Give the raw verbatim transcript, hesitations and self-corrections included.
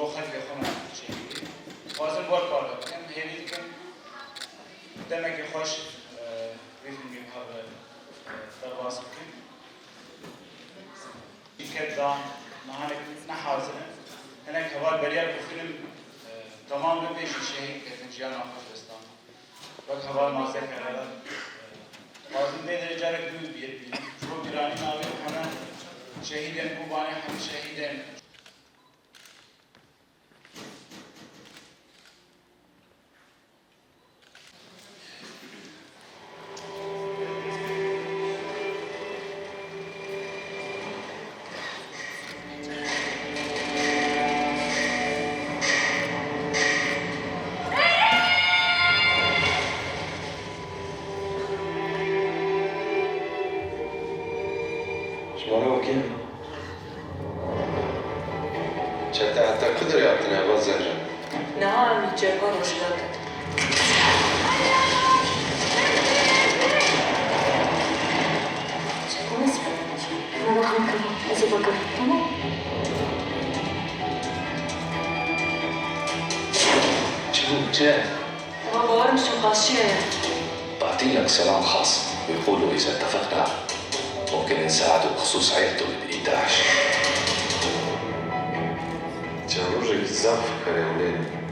Bo xelkê xwe me şehîdî. Dixwazim ber parve bikim. Hêvî dikim demekî xweş, e, vî fîlmî bi hev re, e, derbas bikin. Şîrket dan, nihanek ne hazir in. Hinek heval beriyar ku fîlm, e, temam bibin jî şehîd ketin, jiyana xwe ji dest dan. Wek heval Mazek Erelan, e, dixwazim vê derê carek din bîr bînim. Ji bo bîranîna wê heme şehîdên Kobanê, hemî şehîdên Ji bo wekî çete heta ku derê hatine, va Zehra? Niha em li Çerka Rojhilat in. Çi bû? Çi? Ama bawerim suikastçî heye. بعتين لك سلام خاص ويقولوا إذا اتفقنا ممكن نساعده بخصوص عيلته بإيداعش. Çend rojekî zaf kerewlê ne.